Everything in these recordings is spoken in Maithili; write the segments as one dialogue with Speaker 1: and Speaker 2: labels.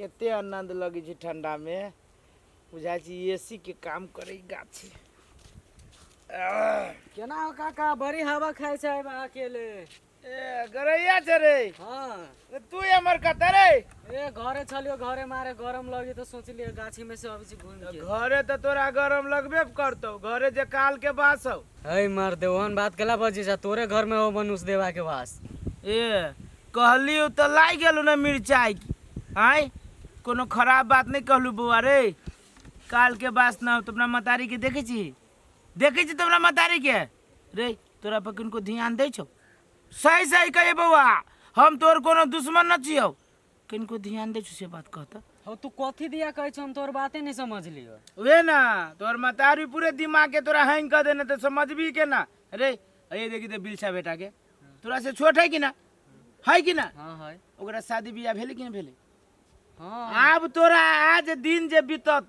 Speaker 1: कते आनंद लगै छै ठंडा में, बुझाइ छै एसी के काम करै गाछी। आह,
Speaker 2: केना हो काका, बड़ी हवा खाइ छै अकेले।
Speaker 1: ए गरैया छै रे।
Speaker 2: हाँ।
Speaker 1: रे, तू हमर कतऽ रे?
Speaker 2: ए घरे छलियो, घरे मारे गरम लगी तो सोचलिए गाछी में से अबै छी घूम के।
Speaker 1: घरे तऽ तोरा गरम लगबे करतौ, घरे जे काल के बास हौ।
Speaker 2: है मर दे, ओहन बात केला बजी जा, तोरे घर में हो मनुष्य देवा के वास।
Speaker 1: ए कहली तऽ लागि गेलौ ने मिरचाइ। आँय, कोनो खराब बात नहि कहलू बौआ रे। काल के बास न तो अपना मतारी के देखै छी, देखै छी तो अपना मतारी के रे, तोरा पर किनको ध्यान दै छौ? सही सही कहिए बौआ, हम तोर कोनो दुश्मन न छियौ, किनको ध्यान दै छौ से बात कहत।
Speaker 2: हो तू कथी दिया कहै छौ, हम तोर बाते नहीं समझलियो।
Speaker 1: उहे ना तोर मतारी पूरे दिमाग के तोरा हैंग कर देने, तो समझबी के ना रे। ये देखी तो बिलसा बेटा के, तोरा से छोट है कि ना, है कि ना?
Speaker 2: हाँ है।
Speaker 1: ओकरा शादी बियाह भेलै कि ना भेलै?
Speaker 2: हाँ।
Speaker 1: आब तोरा आज दिन जे बीततौ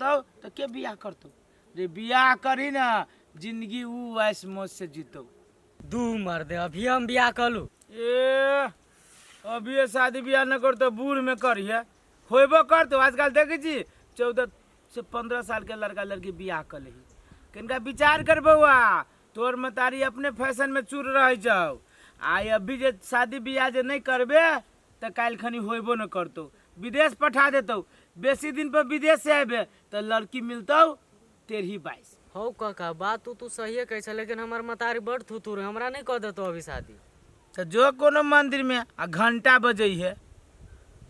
Speaker 1: तो के बियाह करतौ रे? बियाह करी ना, जिंदगी ऊ ऐश मौज से जीतौ।
Speaker 2: दू मर दे, अभी हम बियाह कलू।
Speaker 1: ए अभी ये शादी बियाह न करतो बूढ़ में करिहे, होबो करतो। आजकल देखै छी 14 से 15 साल के लड़का लड़की बियाह कर लेही। कनिका विचार कर बौआ, तोर मतारी अपने फैशन में चूर रहै छौ। आ अभी जे शादी बियाह जे नहीं करबे तऽ काल्हि खनी होबो न करतौ, विदेश पठा देतौ। बेसी दिन पर विदेश से अयबे तऽ लड़की मिलतौ 13 22।
Speaker 2: हौ काका, बात तू सहिए कहै छ, लेकिन हमर मतारी बड़ थुथुर है, हमरा नहीं कह देतौ अभी शादी।
Speaker 1: तऽ जो कोनो मंदिर में आ घंटा बजै है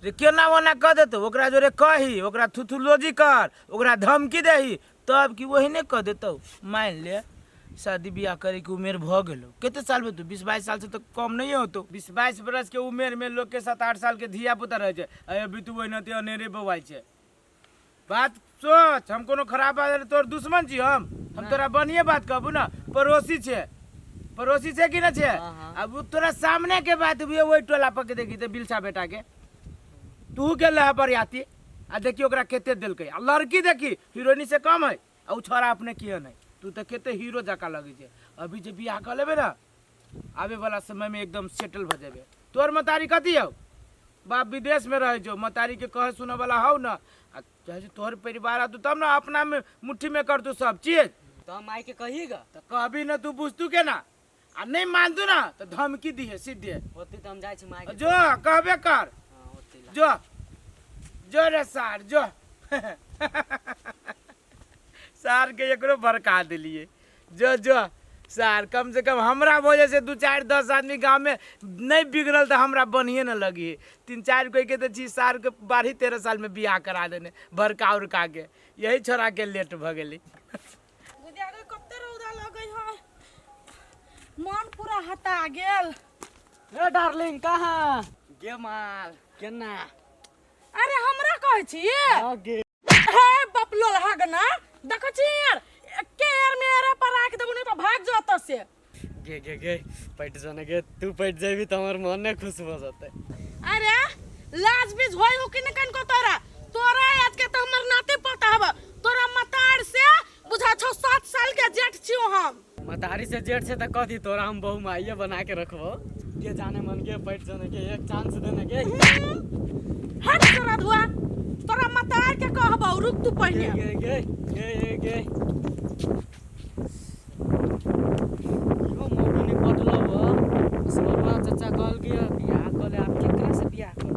Speaker 1: रे, केना ओना कह देतौ, ओकरा जोरे कही, ओकरा थुथुलोजी कर, ओकरा धमकी दही, तब कि वही नहीं कह देतौ। मान ले शादी बियाह करे के उमेर भऽ गेलौ, कते साल में तू? 20 22 साल से तऽ कम नहीं होतो। 20 22 बरस के उमेर में लोग के 7 8 साल के धिया पुता रहे छै, आ अभी तू ओहिनाते अनेरे बौआइ छै। बात सोच, हम कोनो खराब बात तोर दुश्मन छी? हम तोरा बढ़िए बात कहबू ना, पड़ोसी छै, पड़ोसी छै कि ना छै?
Speaker 2: हाँ, हाँ।
Speaker 1: अब उ तोरा सामने के बात भी वही टोला पर के देखी ते बिलसा बेटा के, तू गेल रह बरियाती आ देखी ओकरा कते देलकै, आ लड़की देखी हीरोइनी से कम है, आ उ छोरा अपने केहन है, तू तऽ कते हीरो जकाँ लगै छै। अभी जे बियाह कऽ लेबे ना, आबे वाला समय में एकदम सेटल भऽ जेबे। तोर मतारी कथी हौ? बाप विदेश में रहै छौ, मतारी के कहे सुने वाला हौ ना, आ चाहे छै तोहर परिवार आ तू तब ना अपना में मुट्ठी में कर तू सब चीज।
Speaker 2: तो हम माई के कहिएगा।
Speaker 1: तऽ कहबी ना तू बुझतू के ना, आ नहीं मानतू ना तऽ धमकी दिहे सीधे।
Speaker 2: ओते तो हम जाइ छी माई के।
Speaker 1: जो कहबे कर।
Speaker 2: हाँ, ओते ला।
Speaker 1: जो जो रे सार, जो सार के एकरो भड़का देलिए। जो जो सार, कम से कम हमरा वजह से 2 4 10 आदमी गांव में नहीं बिगड़ल तो हमरा बढ़िए न लगी। 3 4 कोई के तो छी सार के 12 13 साल में बियाह करा देने भड़का उड़का के, यही छोड़ा के लेट भ गेली।
Speaker 3: गुदिया गे, कते रौदा लगै है, मन पूरा हता गेल।
Speaker 2: ए डार्लिंग, कहाँ गे माल केना?
Speaker 3: अरे हमरा कहै छी?
Speaker 2: हाँ गे।
Speaker 3: हे बपलो हगना, देखै छी यार, एके यार मेरे पर राख देबो, नहीं तो भाग जो एतऽ से।
Speaker 2: गे गे गे, पैट जाने गे, तू पैट जेबी तो हमर मन ने खुश भ जतै।
Speaker 3: अरे लाज बीज होय हो कि नहीं कनको तोरा? तोरा आज के तो हमर नाते पता हब, तोरा मतार से बुझा छौ 7 साल के जेठ छियो हम।
Speaker 2: मतारी से जेठ से त कथी, तोरा हम बहु माइये बना के रखबो। के जाने मन के पैट जाने के एक चांस देने के।
Speaker 3: हट तोरा धुआ, तोरा मतार के कहबौ, रुक तू पहिले।
Speaker 2: गे गे गे गे गे, इहो मौगी ने पटलो हो। सरवा चाचा कहल कि बियाह कर ले, आप केकरा से बियाह कर?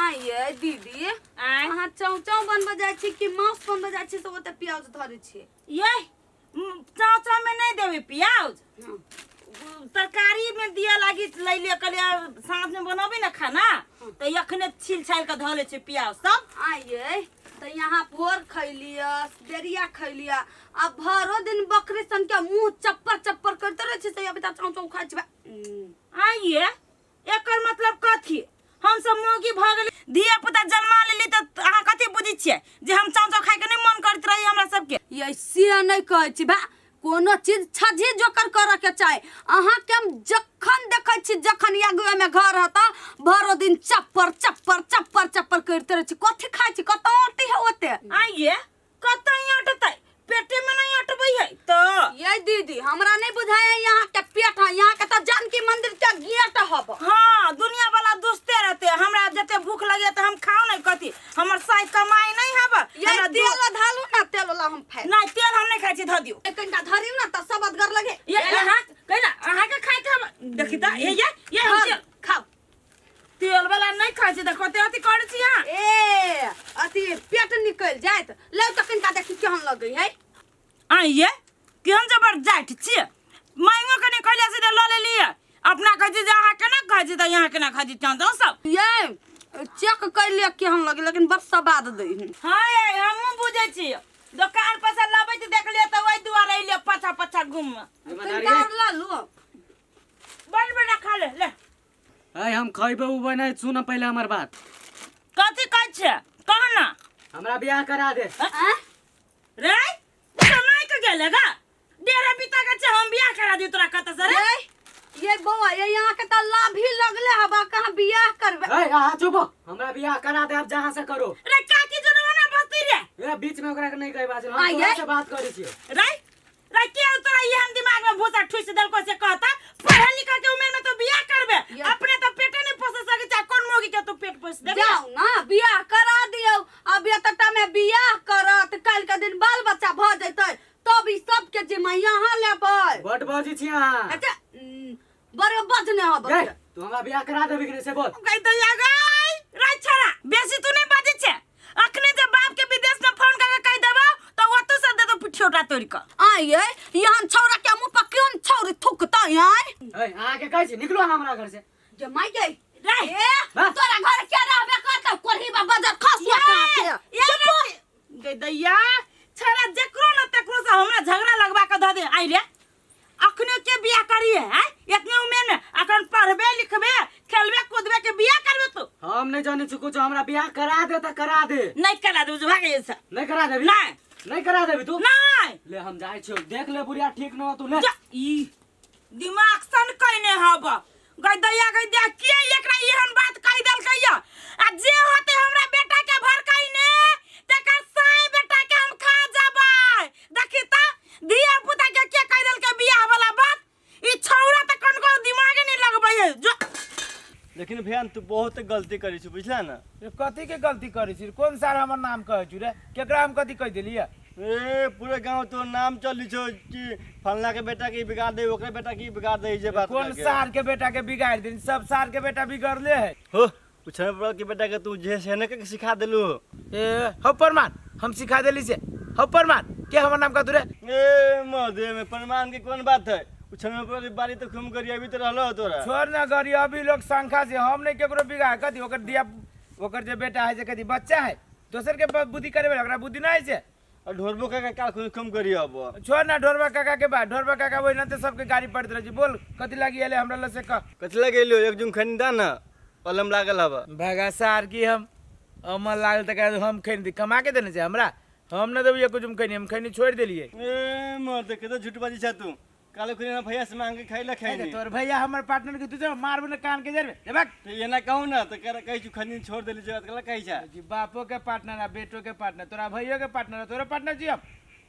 Speaker 4: आइए दीदी, अहाँ चाउ चाउ बनबऽ जाइ छी कि मांस बनबऽ जाइ छी से ओते प्याज धरै छी?
Speaker 5: ये चाव चाव में नहीं देवे प्याज, तरकारी में दिया लागी लै ले। कहलिए साँझ में बनबे ना खाना, तो अखने छील छाल के धऽ ले छै प्याज सब।
Speaker 4: आइए तऽ यहाँ भोर खैलियै, बेरिया खैलियै, आ भरो दिन बकरी सन के मुंह चप्पर चप्पर करते रहै छी, से अभी तक चाउ चाउ खाइ छी।
Speaker 5: आइए एकर मतलब कथी? हम सब मौगी भऽ गेली, धिया पुता जन्मा लेली, तऽ अहाँ कथी बुझै छियै जे हम चाव चाव खाइके नहि मन करैत रही हमरा सबके?
Speaker 4: ये से नहि कहै छी बा, कोनो चीज छजी जोकर करऽ के चाही। अहाँके हम जखन देखै छी, जखन आगुए में घर हता, भरो दिन चप्पर चप्पर चप्पर चप्पर करिते रहै छी। कथी खाइ छी? कतऽ अटै है ओते?
Speaker 5: आइए कतऽ अटतै? पेटे में नहीं अटबै। आबै है तो।
Speaker 4: ये दीदी हमरा नहीं बुझाया यहाँ के पेट है, यहाँ के तो जानकी मंदिर के गेट हब।
Speaker 5: हाँ दुनिया वाला दुस्ते रहते, हमरा जते भूख लगे तो हम खाओ नहीं कथी, हमर साई कमाई नहीं हब।
Speaker 4: ये तेल धालू ना, तेल वाला हम खाए
Speaker 5: नहीं, तेल हम नहीं खाइ छी, ध दियो
Speaker 4: कनिका धरियो ना त सब अदगर लगे।
Speaker 5: ये अहाँ कहिला अहाँ के खाइ के हम देखी त ये ये ये हम तेल
Speaker 4: खाओ,
Speaker 5: तेल वाला नहीं खाइ छी, देखो ते अथी करै छी अहाँ।
Speaker 4: ए अथी पेट निकल जायत ले त कनिका देखी केहन लगै है।
Speaker 5: आइए केहन जबर जाट छी, मांगो कने कहलियै से ल लेलियै, अपना कहै छी जे अहाँ केना खाइ छी त यहाँ केना खाइ छी चाँद सब।
Speaker 4: ये चेक कर लिअ केहन लगे, लेकिन बड़ सवाद दै है।
Speaker 5: हाँ ये हमहूँ बुझै छी, दोकान पर से लबै त देखलियै त ओहि दुआरे अइलियै पाछा पाछा घूम।
Speaker 4: कनिका और ल लू,
Speaker 5: बड़ बड़ा खा ले ले।
Speaker 2: अय हम खइबे उबे नहीं, सुन पहले हमर बात।
Speaker 5: कथी कहै छै कह ना।
Speaker 2: हमरा बियाह करा दे।
Speaker 5: रे समय के गेले गा, डेढ़ बीता के छै, हम बियाह करा दी तोरा कत से रे।
Speaker 4: ये बौआ ये यहाँ के त लाभ ही लगले हबा, कहाँ बियाह करबे।
Speaker 2: ए अहाँ चुप, हमरा बियाह करा दे, अब जहाँ से करो।
Speaker 5: रे काकी जनवा ना बस्ती रे।
Speaker 2: ए बीच में ओकरा के नहीं कहि बाजल, हम तोरा से बात करै छियो।
Speaker 5: रे रे के तोरा एहन दिमाग में भूसा ठुस देलको से कहता पढ़ल लिखल के उम्र में तो बियाह करबे, अपने तो पेटे नहीं पोस सके छै, कोन मोगी के तू पेट पोस देबे।
Speaker 4: जाओ ना बियाह करा दियौ, अब एतटा में बियाह करत काल्हि के दिन बाल बच्चा भ जैतै तब ई सब के जिम्मा यहाँ लेबै।
Speaker 2: बड बजै छी अहाँ।
Speaker 4: अच्छा बड़ बजने हब।
Speaker 2: तू हमरा बियाह करा देबी कि नहीं से बोल।
Speaker 5: कहि दैया गई रे छड़ा, बेसी तू नहीं बजै छै, अखने जे बाप के विदेश में फोन करके कहि देबौ त ओतौ से दे दो पिठियोटा तोड़ के।
Speaker 4: आइए यहाँ छौरा के मुंह पर क्यों छौरी थूकतै आइ।
Speaker 2: ए अहाँ के कहै छी निकलो हमरा घर से।
Speaker 4: जे माय गई
Speaker 5: रे
Speaker 4: ए तोरा घर के रहबे करतौ, कोरही बा बजर खसुआ के।
Speaker 5: ये गई दैया छड़ा जकरो न तकरो से हमरा झगड़ा लगवा के ध दे। आइ रे अखने के बियाह करी है इतने उम्र में, अखन पढ़बे लिखबे खेलबे कूदबे के बियाह करबे तू।
Speaker 2: हम नहीं जाने छी कुछ, हमरा बियाह करा दे त करा दे।
Speaker 5: नहीं करा दे भाग ऐसा।
Speaker 2: नहीं करा देबी?
Speaker 5: नहीं।
Speaker 2: नहीं करा देबी तू?
Speaker 5: नहीं।
Speaker 2: ले हम जाय छियो, देख ले बुढ़िया ठीक न हो तू ले।
Speaker 5: ई दिमाग सन कइने हब गई दैया गई दैया के एकरा एहन बात कहि देलकै या, आ जे होते हमरा बेटा के भड़काई ने तकर साई बेटा के हम खा जबै। देखी त धिया पुता के के कहि देलकै बियाह वाला बात, ई छौरा त कनको दिमाग नहीं लगबै है जो।
Speaker 6: लेकिन भैया तू बहुत गलती करै छी बुझला ना।
Speaker 1: कथी के गलती करै छी, कोन सार हमर नाम कहै छु रे, केकरा हम कथी कहि देलियै?
Speaker 6: ए पूरे गांव तो नाम चली छो कि फलना के बेटा के बिगाड़ दे, ओकरे बेटा के बिगाड़ दे, जे बात
Speaker 1: कोन सार के बेटा के बिगाड़ दे, सब सार के बेटा बिगड़ले है।
Speaker 6: हो पूछने पड़ल के बेटा के तू जे से ने के सिखा देलू।
Speaker 1: ए हो परमान हम सिखा देली से, हो परमान के हमर नाम कहतु रे?
Speaker 6: ए मदे में परमान के कोन बात है, उछने पर बारी तो खूम करी अभी तो रहलो तोरा।
Speaker 1: छोड़ ना गरी अभी लोग शंखा से हम नहीं केकरो बिगाड़ कथी, ओकर दिया ओकर जे बेटा है जे कथी बच्चा है दोसर के बुद्धि करे वाला, ओकरा बुद्धि नहीं है।
Speaker 6: और ढोरबो काका काल खूम खूम करी अब।
Speaker 1: छोड़ ना ढोरबा काका के बात, ढोरबा काका वही ना सबके गाड़ी पड़त रहे। बोल कथी लागी एले हमरा ल से कह।
Speaker 6: कथी लागी एलो, एक जुम खनि दा ना कलम लागल हब।
Speaker 1: भगा सार की हम अमल लागल त हम खनि दी, कमा के देने छै हमरा, हम न देबै एको जुम खनि, हम खनि छोड़ देलियै।
Speaker 6: ए मर्द के तो झूठ बाजी छ तू, काले खुनी ना भैया से मांग के खाइला खैनी।
Speaker 1: तोर भैया हमर पार्टनर के तू जो मारबो न कान के जरबे जेबक।
Speaker 6: तो ये ना कहू ना तो कर कहै छु खनि छोड़ देली जे कला कहै छ।
Speaker 1: जी बापो के पार्टनर आ बेटो के पार्टनर, तोरा भैयो के पार्टनर, तोरो पार्टनर छी हम।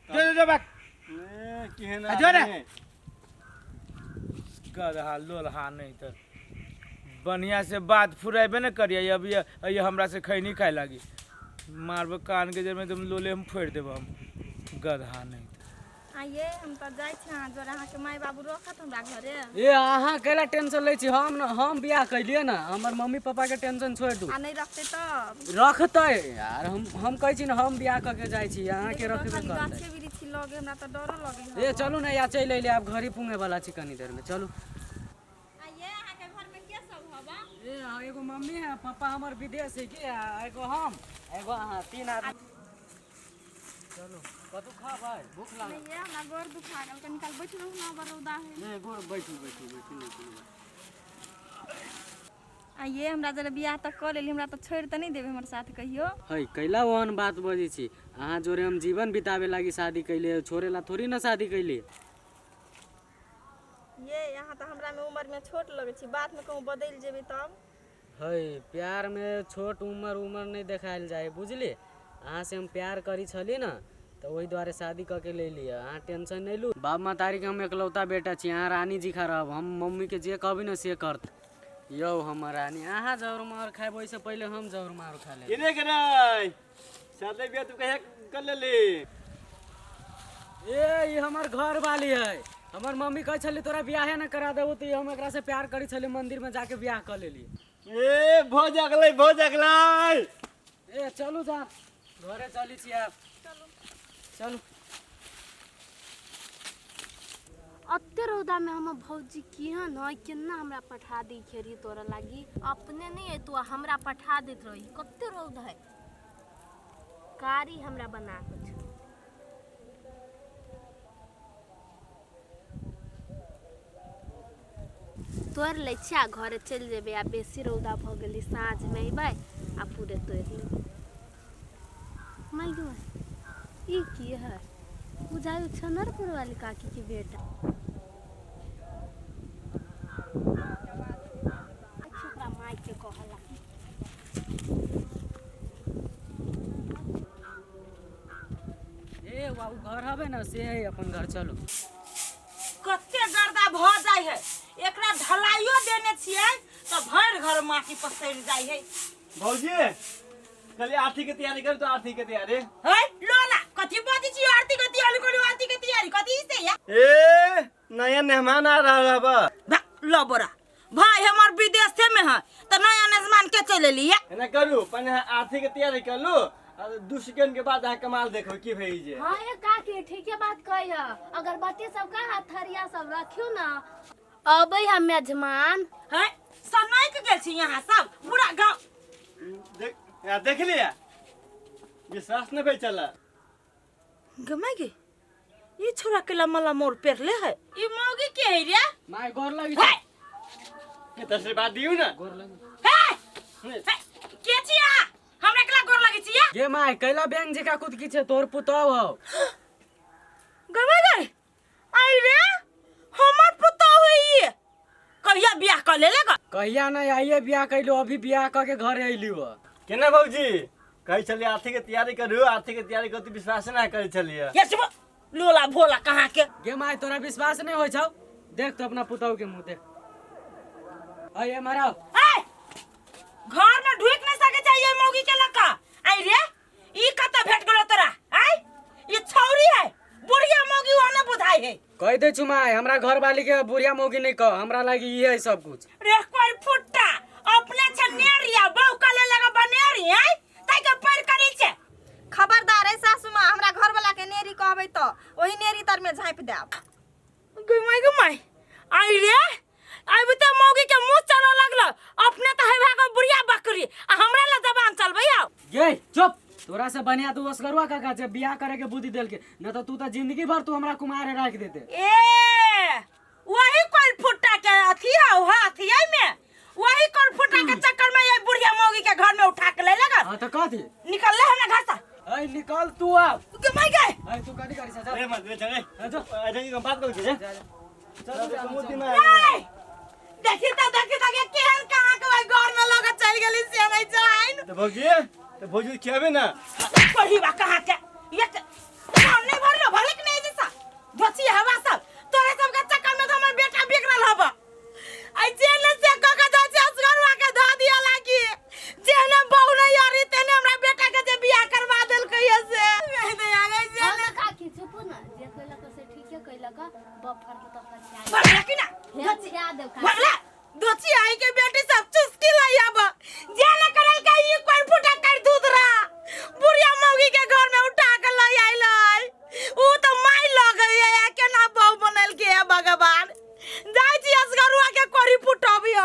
Speaker 1: जो जो जो बक।
Speaker 6: ए केहन
Speaker 1: जो रे गदहा लोलहा नहीं त बढ़िया से बात फुराबे न करिए। अब ये हमरा से खैनी खाए लागी, मारबो कान के जरमे तुम लोले हम फोड़ देब हम गदहा नहीं।
Speaker 7: आइए हम तो जाइ छी अहाँ जोरे, अहाँके माय बाबू रखत हमरा घरे।
Speaker 2: ए अहाँ कैला टेंशन लै छी, हम न हम बियाह कैलियै ना, हमर मम्मी पापा के टेंशन छोड़ दू।
Speaker 7: आ नहीं रखते तब
Speaker 2: रखतै यार, हम कहै छी न हम बियाह क के जाइ छी, अहाँ के रखबे करतै।
Speaker 7: गाछे वृक्ष लगे हमरा त डरो लगे।
Speaker 2: ए चलू ना या चलि अइली, आब घरे पुंगे वाला छी कनी देर में, चलू।
Speaker 7: आइए अहाँ के घर में के सब हबा?
Speaker 2: ए एगो मम्मी है, पापा हमर विदेश है के, एगो हम एगो अहाँ, तीन आदमी। चलो कतौ खाबै, भूख लागल।
Speaker 7: नहीं हमरा गोर दुखा गेल, कनी काल बैठ रहू ना, बड़ रौदा है।
Speaker 2: नहीं गोर बैठू बैठू बैठू नहीं कोनो बात।
Speaker 7: आइए हमरा जरा बियाह तक कऽ लेली, हमरा तऽ छोड़ि तऽ नहि देबै हमर साथ कहियो।
Speaker 2: है कैला ओहन बात बजै छी, अहाँ जोरे हम जीवन बितावे लागी शादी कैले, छोड़े ला थोड़ी ना शादी कैले।
Speaker 7: ये यहाँ तऽ हमरा में उम्र में छोट लगै छी, बात में कहूँ बदलि जेबै तब।
Speaker 2: है प्यार में छोट उम्र उम्र नहीं देखायल जाए बुझली। अहाँ से हम प्यार करी छली ना तऽ ओहि दुआरे शादी कऽ के ले लिअ। अहाँ टेंशन नहि लू, बाप महतारीके हम एकलौता बेटा छी, अहाँ रानी जी खा रहब। हम मम्मीके जे कहबै ने से करत। यौ हमर रानी, अहाँ जहर मार खायब ओहिसँ पहिले हम जहर मार खा लेब।
Speaker 6: केने करे शादी बियाह तू कहिया कर लेली?
Speaker 2: ए ई हमर घर वाली है। हमर मम्मी कहै छली तोरा बियाहे न करा देबो, तऽ ई हम एकरा से प्यार करै छली, मंदिर में जाके बियाह कऽ लेली।
Speaker 6: ए भो जागलै भो जागलै।
Speaker 2: ए चलू जा घरे चली छी आब, चलू।
Speaker 8: अते रौदा में हमर भौजी केहन है, केना हमरा पठा दी खेरी तोरा लागी। अपने नहीं अयतू आ हमरा पठा देत रही। कते रौद है, कारी हमरा बना के छौ। तोड़ि लै छियै आ घरे चलि जेबै। आ बेसी रौदा भऽ गेलै, साँझमे अयबै आ पूरे तोड़ि लेबै। माय गे माय, ई की है? बुझाइ छनरपुर वाली काकी के बेटा। अच्छा, ओकरा माय के कहला।
Speaker 2: ए बाबू घर हबे ना से है अपन घर, चलू।
Speaker 5: कते गर्दा भऽ जाइ है, एकरा ढलाइयो देने छियै तऽ भरि घर माटी पसरि जाइ है।
Speaker 6: भौजी कहली आरती के तैयारी कर तो आरती के तैयारी।
Speaker 5: है लोला कथी बजै छी? आरती के तैयारी करू, आरती के तैयारी कथी से या?
Speaker 6: ए नया मेहमान आ रहा बा।
Speaker 5: ल बोरा भाई हमर विदेशे में है तऽ नया मेहमान के चलि एली या?
Speaker 6: एना करू पहले आरती के तैयारी कर लू आ 2 सेकंड के बाद अहाँ कमाल देखो की भई जे।
Speaker 8: हाँ ये काकी ठीके बात कही है। अगरबत्ती सब का हाथ थरिया सब रखियो ना, अबै हम मेजमान।
Speaker 5: है सनक गेल छी यहाँ सब पूरा गाँव।
Speaker 6: देख या देख लिया विश्वास न भई चला।
Speaker 5: गमाय गे ई छोरा के लम्बा मोर पेरले है, ई मौगी के है रे?
Speaker 2: माय गोर लगी।
Speaker 5: है
Speaker 6: के तस्वीर दियो ना।
Speaker 2: गोर लगी।
Speaker 5: है के छिया हमरा केला गोर लगे छिया?
Speaker 2: गे माय कैला बैंक जेका कुद की छे, तोर पुतौ हौ।
Speaker 5: गमाय गे आई रे हमर पुतौ है ई, कहिया बियाह कर लेले ग?
Speaker 2: कहिया नहीं आइए बियाह कैलो, अभी बियाह क के घरे अइली हो।
Speaker 6: केना भौजी कहै छलियै आरती के तैयारी करू, आरती के तैयारी करू, विश्वास ना करै छलियै।
Speaker 5: ये चुप लोला भोला कहाँ के।
Speaker 2: गे माय तोरा विश्वास नहीं होइ छौ? देख तो अपना पुतौ के मुंह देख। अये मारा
Speaker 5: ए घर में ढुक नहीं सके चाहिए मौगी के लका। आई रे ई कत भेट गेलो तोरा? आई ई छौरी है बुढ़िया मौगी ओने बुझाई है।
Speaker 2: कह दे छु माय हमरा घर वाली के बुढ़िया मौगी नहीं कह, हमरा लागी ई है सब कुछ।
Speaker 5: रे कोई फुट्टा अपने छे नेरिया बहु कले लगा बनेरी है ताई के पैर करी छे।
Speaker 7: खबरदार है सासू माँ, हमरा घर वाला के नेरी कहबै तो ओही नेरी तर में झाँपि देब।
Speaker 5: गई माय गई माय आई रे आबि त मौगी के मुंह चलऽ लगल, अपने त है भागो बुढ़िया बकरी आ हमरा ला जबान चलबै आउ।
Speaker 2: गे चुप, तोरा से बढ़िया तू असगरुआ काका जे बियाह करे के बुद्धि देलके, न त तू त जिंदगी भर तू हमरा कुमारे राख देते।
Speaker 5: ए वही कोई फुट्टा के अथी हौ हाथी है में, वही कोई फुट्टा के चक्कर में ये बुढ़िया मौगी के घर में उठा के ले लगा।
Speaker 2: हां त कथी
Speaker 5: निकल ले हमरा घर से।
Speaker 2: ऐ निकल तू अब।
Speaker 5: गे my गे।
Speaker 2: ऐ तू कथी करी छ? जा।
Speaker 6: ए मत चले।
Speaker 2: जा।
Speaker 6: ऐसे की बात करू छे?
Speaker 2: जा, जा। चलू जा,
Speaker 6: मोती
Speaker 2: चलू।
Speaker 6: मार।
Speaker 5: ए, देखी त देखी त के केहन कहाँ के ओइ घर में लग चल गेली से नहीं जाइन।
Speaker 6: तो भौजी तो भौजी खियाबे ना।
Speaker 5: पढ़ी बा कहाँ के ये कौन नहीं भरलो भले कि नहीं जैसा धोची हवा सब तोरे सब के चक्कर में तो हमर बेटा बिगड़ल हवा। आई जेने से क के जाय छै असगरुआ के ध दिया लागी, जेने बहु नहीं यारी तेने हमरा बेटा के जे बियाह करवा देलकै है से नहीं दे आ गई
Speaker 8: हाँ
Speaker 5: जेने।
Speaker 8: ना काकी चुप ना, जे कैलक से ठीके कैलक, बफर के तफर खिया
Speaker 5: भगला कि ना
Speaker 8: हे खिया देब काकी।
Speaker 5: भगला दोची आई के बेटी सब चुस्की लाई अब जेने करल के ई कोई फुटा कर दूध रा बुढ़िया मौगी के घर में उठा के लई आइल उ तो माई लग गई है केना बहु बनल के है भगवान। जाय छी असगरुआ के कोरी फुटबियो।